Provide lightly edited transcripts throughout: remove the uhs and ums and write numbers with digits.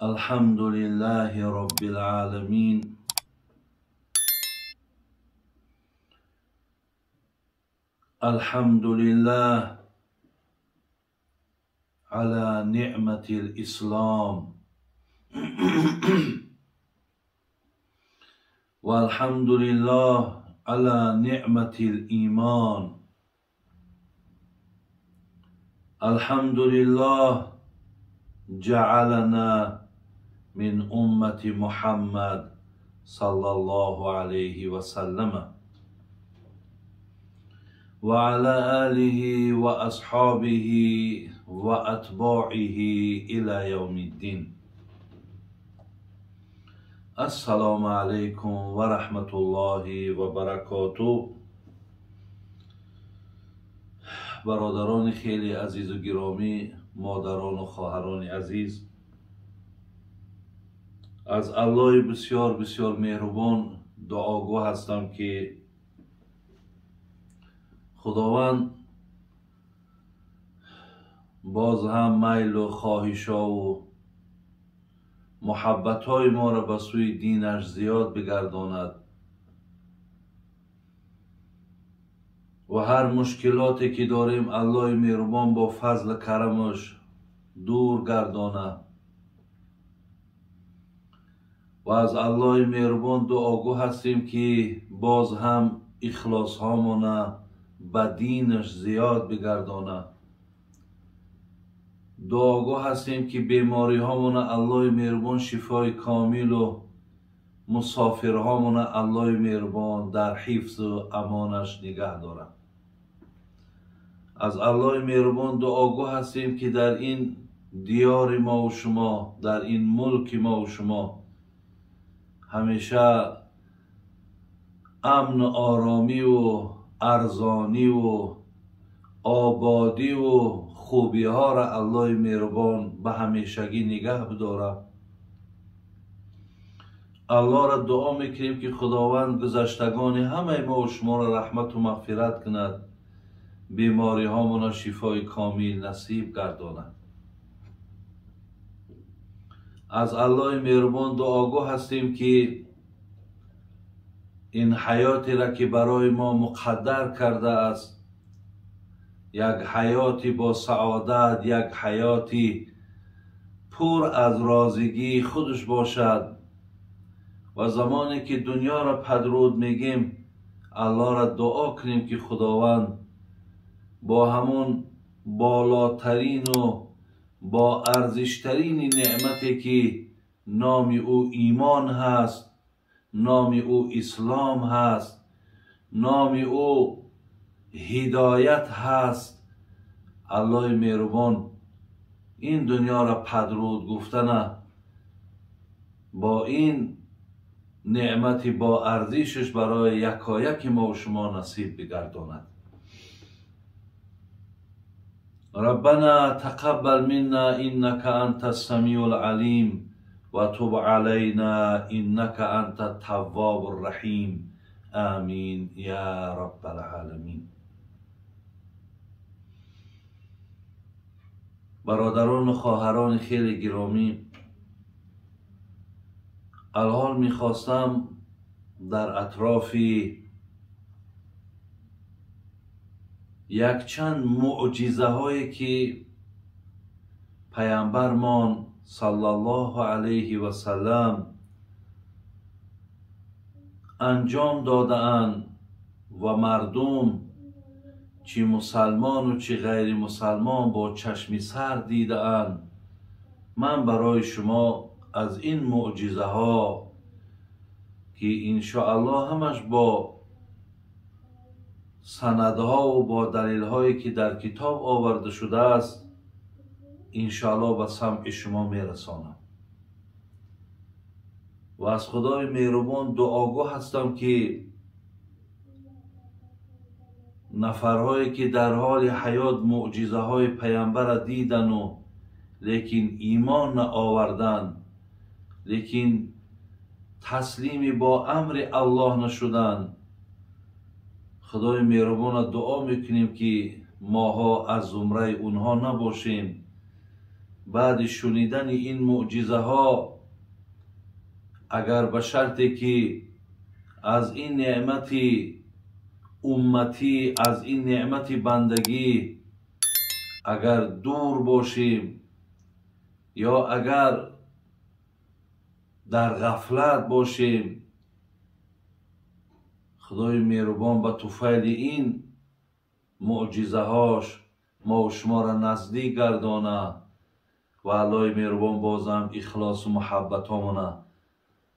الحمد لله رب العالمين. الحمد لله على نعمة الإسلام والحمد لله على نعمة الإيمان. الحمد لله جعلنا من أمة محمد صلى الله عليه وسلم وعلى آله وأصحابه وأتباعه إلى يوم الدين. السلام عليكم ورحمة الله وبركاته. برادران خیلی عزیز و گرامی، مادران و خواهران عزیز، از الله بسیار بسیار مهربان دعاگو هستم که خداوند باز هم میل و خواهش‌ها و محبت‌های ما را به سوی دینش زیاد بگرداند و هر مشکلاتی که داریم الله مهربان با فضل کرمش دور گردانه و از الله مهربان دعاگو هستیم که باز هم اخلاص هامونه به دینش زیاد بگردانه. دعاگو هستیم که بیماری هامونه الله مهربان شفای کامل و مسافرهامونه الله مهربان در حفظ و امانش نگه داره. از الله مهربان دعاگو هستیم که در این دیار ما و شما، در این ملک ما و شما همیشه امن و آرامی و ارزانی و آبادی و خوبی ها را الله مهربان به همیشگی نگه بداره. الله را دعا میکنیم که خداوند گذشتگان همه ما و شما را رحمت و مغفرت کند، بیماری هامون را شفای کامل نصیب گرداند. از الله مهربان دعاگو هستیم که این حیاتی را که برای ما مقدر کرده است، یک حیاتی با سعادت، یک حیاتی پر از رازگی خودش باشد و زمانی که دنیا را پدرود میگیم الله را دعا کنیم که خداوند با همون بالاترین و با ارزشترین نعمتی که نام او ایمان هست، نام او اسلام هست، نام او هدایت هست، الله مهربان این دنیا را پدرود گفتن با این نعمتی با ارزشش برای یکایک ما و شما نصیب بگرداند. ربنا تقبل منا انك انت السمیع العلیم و تب علینا انك انت التواب الرحیم. آمین یا رب العالمین. برادران و خواهران خیلی گرامی، الحال میخواستم در اطراف یک چند معجزه هایی که پیامبرمان صلی الله علیه و سلم انجام داده‌اند و مردم چی مسلمان و چی غیر مسلمان با چشم سر دیده‌اند، من برای شما از این معجزه ها که انشاءالله همش با سندها و با دلیل هایی که در کتاب آورده شده است انشاءالله به سمع شما میرسانم و از خدای مهربان دعاگو هستم که نفرهایی که در حال حیات معجزه های پیامبر دیدن و لیکن ایمان آوردن، لیکن تسلیم با امر الله نشدن، خدای مهربان دعا میکنیم که ماها از زمره اونها نباشیم، Баъди шунидани ин муъҷизаҳо, агар ба шарте ки аз ин неъмати умматӣ, аз ин неъмати бандагӣ агар дур бошем ё агар дар ғафлат бошем, Худои меҳрубон ба туфайли ин муъҷизаҳош мо шуморо наздик гардона ва Аллоҳи меҳрубон бозам ихлосу муҳаббатомона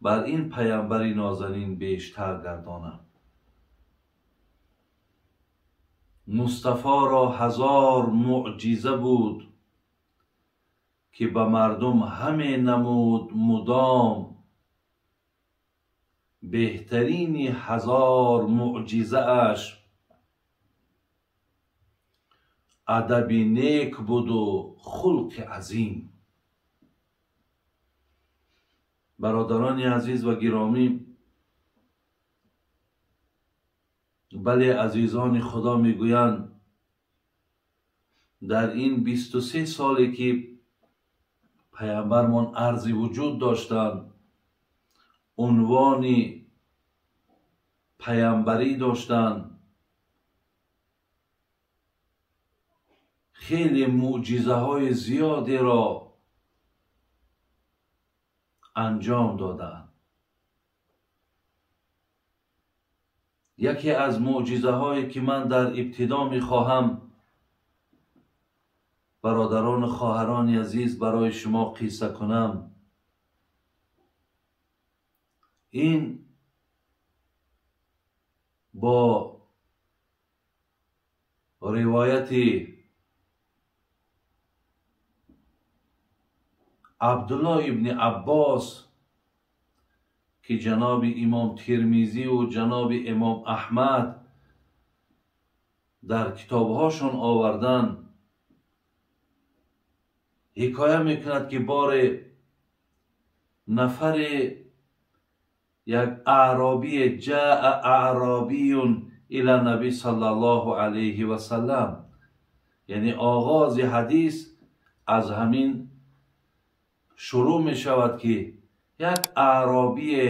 бар ин паямбари нозанин бештар гардона. Мустафоро ҳазор муъҷиза буд, ки ба мардум ҳаме намуд мудом. Беҳтарини ҳазор муъҷизааш адаби нек буду хулқи азим. Бародарони азиз ва гиромӣ, бале, азизони Худо мегӯянд, дар ин 23 соле ки паямбармон арзи вуҷуд доштанд, унвони паямбарӣ доштанд, хеле муъҷизаҳои зиёдеро анҷом доданд. Яке аз муъҷизаҳое ки ман дар ибтидо мехоҳам бародарону хоҳарони азиз барои шумо қисса кунам, ин бо ривояти Абдулло ибни Аббос, ки ҷаноби имом Тирмизиву ҷаноби имом Аҳмад дар китобҳошон оварданд, ҳикоя мекунад, ки боре нафаре, як аъробие, ҷаа аъробиюн ила наби саллаллоҳу алайҳи васаллам, яъне оғози ҳадис аз ҳамин шурӯъ мешавад, ки як аъробие,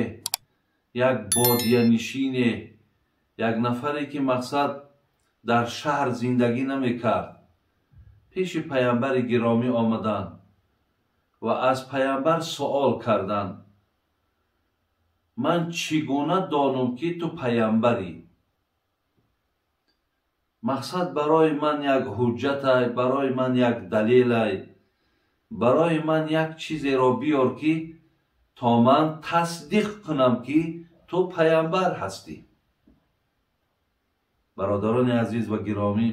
як бодиянишине, як нафаре ки мақсад дар шаҳр зиндагӣ намекард, пеши паямбари гиромӣ омаданд ва аз паямбар суол карданд: ман чӣ гуна донам, ки ту паямбарӣ? Мақсад барои ман як ҳуҷҷатай, барои ман як далелай, барои ман як чизеро биёр, ки то ман тасдиқ кунам, ки ту паямбар ҳастӣ. Бародарони азиз ва гиромӣ,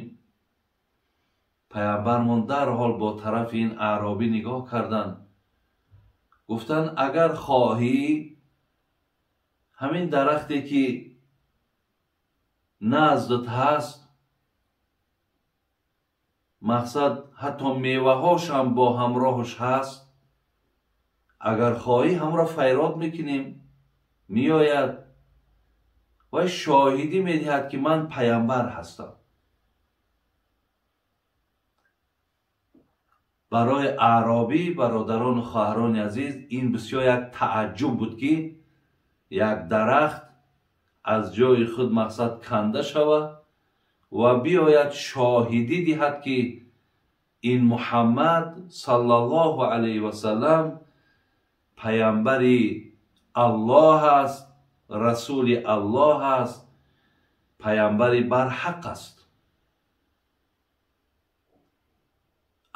паямбармон дарҳол бо тарафи ин аъробӣ нигоҳ карданд, гуфтанд: агар хоҳӣ, ҳамин дарахте ки наздат ҳаст, мақсад ҳатто меваҳошам бо ҳамроҳаш ҳаст, агар хоҳӣ ҳамро файрод мекунем, меояд ва шоҳидӣ медиҳад, ки ман паямбар ҳастам. Барои аъробӣ, бародарону хоҳарони азиз, ин бисёр як тааҷҷуб буд, ки як дарахт аз ҷои худ мақсад канда шавад ва биёяд шоҳидӣ диҳад, ки ин Муҳаммад саллаллоҳу алайҳи васаллам паямбари Аллоҳ аст, расули Аллоҳ аст, паямбари барҳақ аст.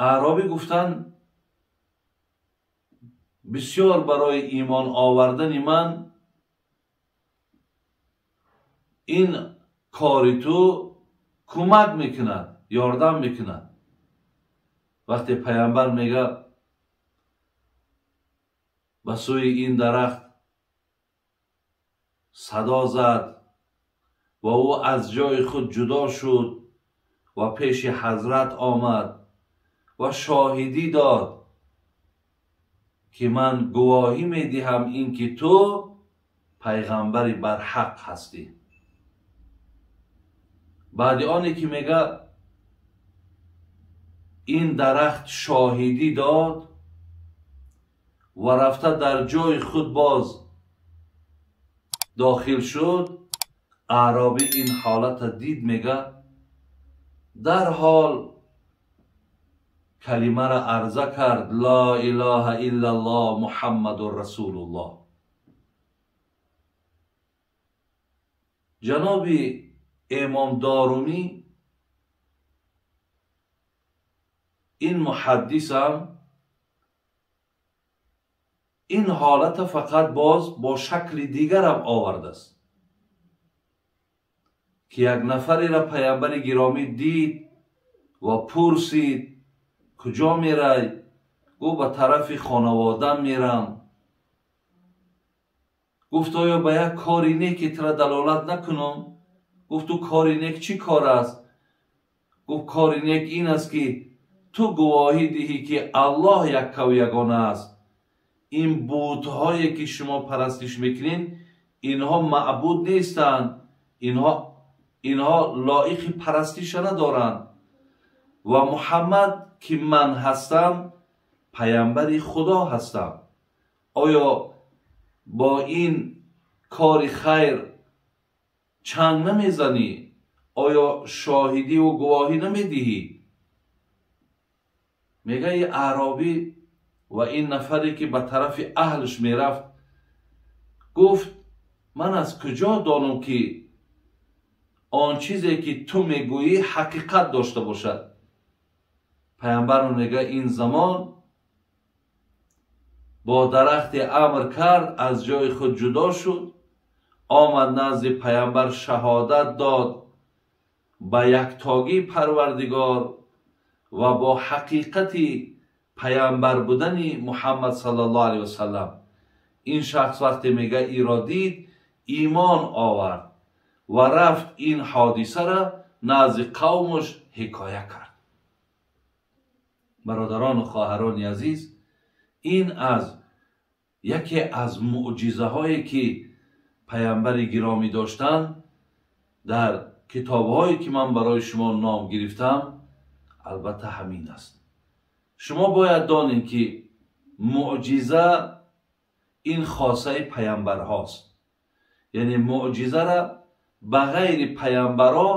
Аъробӣ гуфтанд: бисёр барои имон овардани ман ин кори ту кӯмак мекунад, ёрдам мекунад. Вақте паямбар мегӯяд ба сӯи ин дарахт садо зад ва ӯ аз ҷои худ ҷудо шуд ва пеши ҳазрат омад ва шоҳидӣ дод, ки ман гувоҳӣ медиҳам ин ки ту пайғамбари барҳақ ҳастӣ. Баъди оне ки мега Ин дарахт шоҳидӣ дод ва рафта дар ҷои худ боз дохил шуд. Аъробӣ ин ҳолата дид, мега дарҳол калимаро арза кард: ла илаҳа иллаллоҳ муҳаммадур расулуллоҳ. Ҷаноби имом Дорумӣ ин муҳаддисам ин ҳолата фақат боз бо шакли дигарам овардааст, ки як нафареро паямбари гиромӣ дид ва пурсид: куҷо мерай? Гуфт: ба тарафи хонаводам мерам. Гуфт: оё ба як кори неки тура далолат накунам? Гуфт: ту кори нек чӣ кор аст? Гуфт: кори нек ин аст, ки ту гувоҳӣ диҳӣ, ки Аллоҳ яккаву ягона аст. Ин бутҳое, ки шумо парастиш мекунед, инҳо маъбуд нестанд, инҳо лоиқи парастиша надоранд ва Муҳаммад, ки ман ҳастам, паямбари Худо ҳастам. Оё бо ин кори хайр чанг намезанӣ? Оё шоҳидиву гувоҳӣ намедиҳӣ? Мега и аъробӣ ва ин нафаре, ки ба тарафи аҳлш мерафт, гуфт: ман аз куҷо донам, ки он чизе, ки ту мегӯӣ, ҳақиқат дошта бошад? Паямбар мега ин замон бо дарахти амр кард, аз ҷои худ ҷудо шуд, омад назди паямбар, шаҳодат дод ба яктогии Парвардигор ва бо ҳақиқати паямбар будани Муҳаммад саллаллоҳу алайҳи васаллам. Ин шахс вақте мега иро дид, имон овард ва рафт ин ҳодисаро назди қавмаш ҳикоя кард. Бародарону хоҳарони азиз, ин аз яке аз мӯъҷизаҳое, ки паямбари гиромӣ доштанд, дар китобҳое, ки ман барои шумо ном гирифтам, албатта ҳамин аст. Шумо бояд донед, ки мӯъҷиза ин хосаи паямбарҳост, яъне мӯъҷизаро ба ғайри паямбарҳо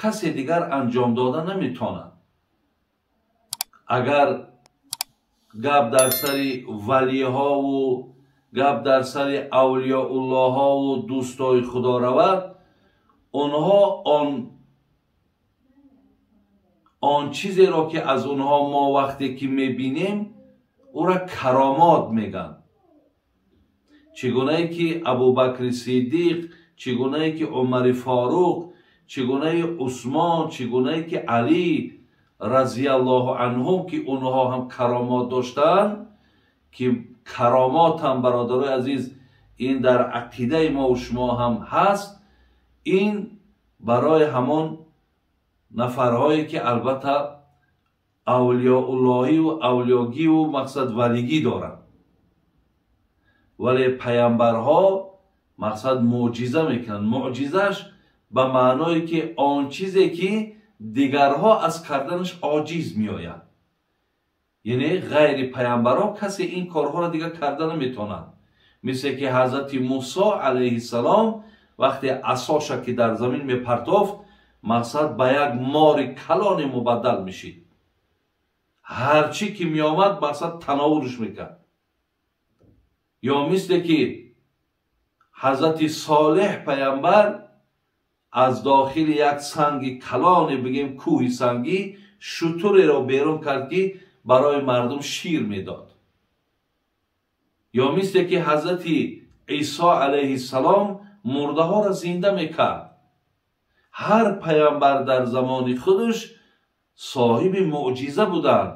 касе дигар анҷом дода наметавонад. Агар гап дар сари валиҳову гап дар сари авлиёуллоҳову дӯстои Худо равад, онҳо он чизеро, ки аз онҳо мо вақте ки мебинем, ӯра каромот мегӯянд. Чӣ гунае ки Абубакри Сиддиқ, чӣ гунае ки Умари Форуқ, чӣ гунаи Усмон, чӣ гунае ки Алӣ разияллоҳу анҳум, ки онҳо ҳам каромот доштанд, ки каромот ҳам, бародарои азиз, ин дар ақидаи мову шумо ҳам ҳаст. Ин барои ҳамон нафарҳое, ки албатта авлиёуллоҳиву авлиёгиву мақсад валигӣ доранд, вале паямбарҳо мақсад мӯъҷиза мекунанд. Мӯъҷизаш ба маъное, ки он чизе, ки дигарҳо аз карданаш оҷиз меояд, яъне ғайри паямбарҳо касе ин корҳоро дигар карда наметавонад. Мисле ки ҳазрати Мусо алайҳиссалом вақте асоша ки дар замин мепартофт, мақсад ба як мори калоне мубаддал мешид. Ҳарчӣ ки меомад, мақсад тановулш мекард. Ё мисле ки ҳазрати Солеҳ паямбар аз дохили як санги калоне, бигем кӯҳи сангӣ, шутуреро берун кард, ки барои мардум шир медод. Ё мисле ки ҳазрати Исо алайҳиссалом мурдаҳоро зинда мекард. Ҳар паямбар дар замони худаш соҳиби мӯъҷиза буданд.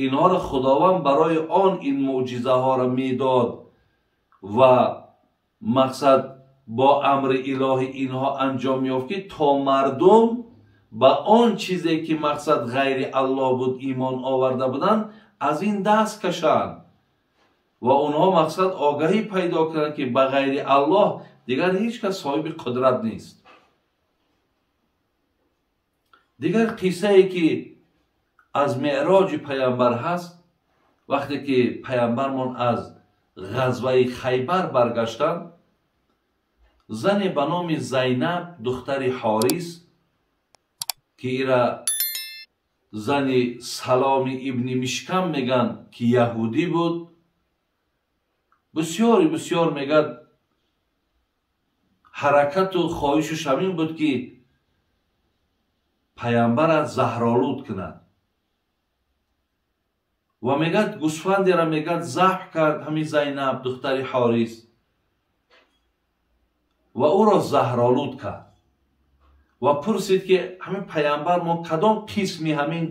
Инҳоро Худованд барои он ин мӯъҷизаҳоро медод ва мақсад бо амри илоҳӣ инҳо анҷом меёфт, ки то мардум ба он чизе, ки мақсад ғайри Аллоҳ буд, имон оварда буданд, аз ин даст кашанд ва онҳо мақсад огаҳӣ пайдо кунанд, ки ба ғайри Аллоҳ дигар ҳеҷ кас соҳиби қудрат нест. Дигар қиссае, ки Аз меъроҷи паямбар ҳаст, вақте ки паямбармон аз ғазваи Хайбар баргаштанд, зане ба номи Зайнаб, духтари Ҳорис, ки ира зани Саломи ибни Мишкам меган, ки яҳудӣ буд, бисёри бисёр мегад ҳаракату хоҳишуш ҳамин буд, ки паямбара заҳролуд кунад. Ва мегад гӯсфандера мегад забҳ кард ҳамин Зайнаб, духтари Ҳорис, ва ӯро заҳролуд кард ва пурсид, ки ҳамин паямбар мо кадом қисми ҳамин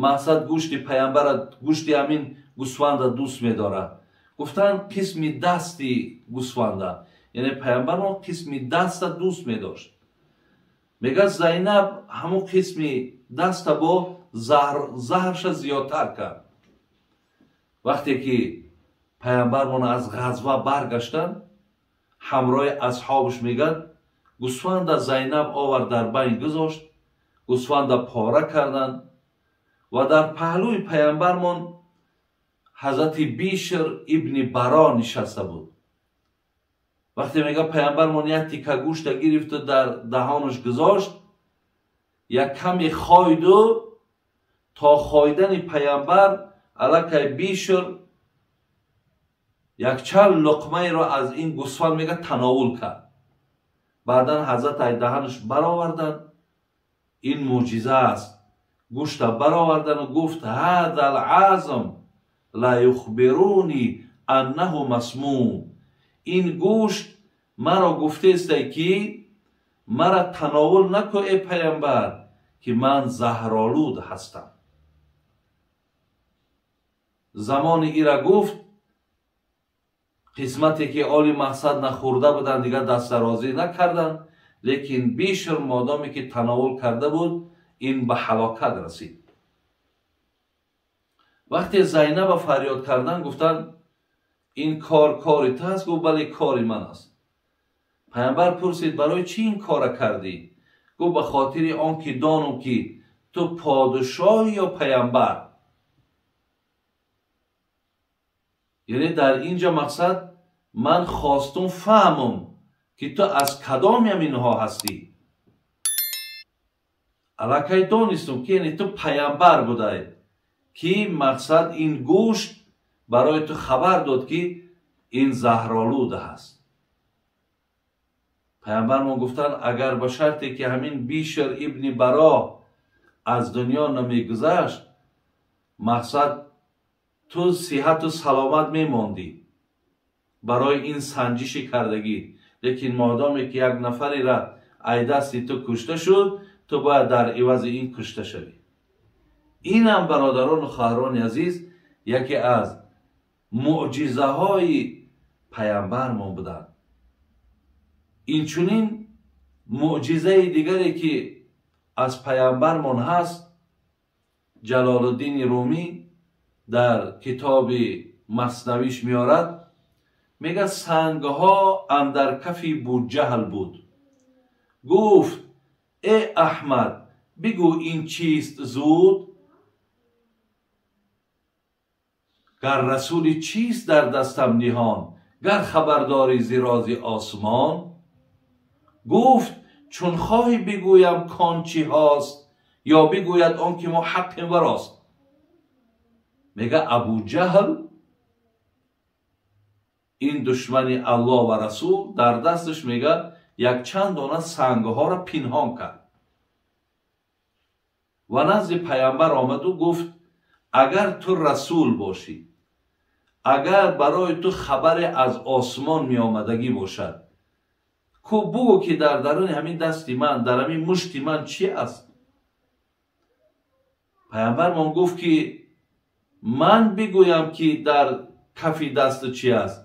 мақсад гӯшти паямбара, гӯшти ҳамин гӯсфанда дӯст медорад. Гуфтанд қисми дасти гӯсфанда, яъне паямбар мо қисми даста дӯст медошт. Мегӯяд Зайнаб ҳамун қисми даста бо заҳрша зиёдтар кард. Вақте ки паямбармон аз ғазва баргаштанд, ҳамроҳи асҳобаш мегӯяд гӯсфанда Зайнаб овард, дар байн гузошт, гӯсфанда пора карданд ва дар паҳлӯи паямбармон ҳазрати Бишр ибни Баро нишаста буд. Вақте мегӯяд паямбармон як тика гӯшта гирифту дар даҳонаш гузошт, як каме хойду то хойдани паямбар аллакай Бишр якчанд луқмаеро аз ин гӯсфанд мегӯяд тановул кард. Баъдан ҳазрат ай даҳанаш бароварданд. Ин мӯъҷиза аст. Гӯшта баровардану гуфт: ҳаза алъазм ла юхбируни аннаҳу масмум. Ин гӯшт маро гуфтеестай, ки мара тановул наку, э паямбар, ки ман заҳролуд ҳастам. Замони ира гуфт, қисмате ки оли мақсад нахӯрда буданд, дигар дастдарозӣ накарданд, лекин Бишр модоме ки тановул карда буд, ин ба ҳалокат расид. Вақте Зайнаба фарёд кардан, гуфтанд: ин кор кори ту аст? Гуфт: бале, кори ман аст. Паямбар пурсид: барои чӣ ин кора кардӣ? Гуфт: ба хотири он ки донам, ки ту подшоҳӣ ё паямбар. Яъне дар ин ҷо мақсад ман хостум фаҳмам, ки ту аз кадоми ҳаминҳо ҳастӣ. Аллакай донистум, ки яъне ту паямбар будай, ки мақсад ин гӯшт барои ту хабар дод, ки ин заҳролуд ҳаст. Паямбармон гуфтанд: агар ба шарте ки ҳамин Бишр ибни Баро аз дунё намегузашт, мақсад ту сиҳату саломат мемондӣ барои ин санҷиши кардагӣ, лекин модоме ки як нафарера ай дасти ту кушта шуд, ту бояд дар ивази ин кушта шавӣ. Инам, бародарону хоҳарони азиз, яке аз мӯъҷизаҳои паямбармон буданд. Инчунин мӯъҷизаи дигаре, ки аз паямбармон ҳаст, Ҷалолуддини Румӣ дар китоби Маснавиш меорад, мегӯяд сангҳо андар кафи Буҷаҳл буд. Гуфт: э Аҳмад, бигӯ ин чист зуд? Гар расули чист дар дастам ниҳон, гар хабардори зи рози осмон? Гуфт: чун хоҳӣ бигӯям кон чӣ ҳост, ё бигӯяд он ки мо ҳаққем ва рост. Мега Абуҷаҳл, ин душмани Аллоҳ ва расул, дар дасташ мега якчанд дона сангҳоро пинҳон кард ва назди паямбар омаду гуфт: агар ту расул бошӣ, агар барои ту хабаре аз осмон меомадагӣ бошад, ку бугӯ, ки дар даруни ҳамин дасти ман, дар ҳамин мушти ман чӣ аст? Паямбармон гуфт, ки ман бигӯям, ки дар кафи дастат чӣ аст,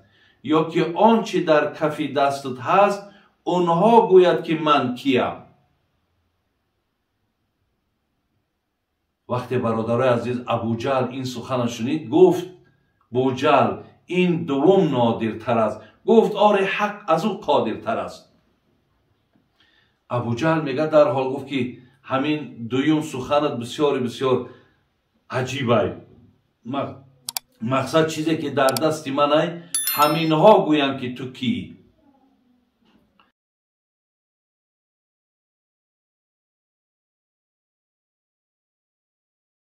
ё ки он чӣ дар кафи дастат ҳаст, онҳо гӯяд, ки ман киям? Вақте, бародарои азиз, Абуҷаҳл ин суханро шунид, гуфт: Буҷаҳл, ин дуввум нодиртар аст. Гуфт: оре, ҳақ аз ӯ қодиртар аст. Абуҷаҳл мегӯяд дарҳол гуфт, ки ҳамин дуюм суханат бисёри бисёр Аҷибай, мақсад, чизе ки дар дасти манай, ҳаминҳо гӯянд, ки ту кӣ.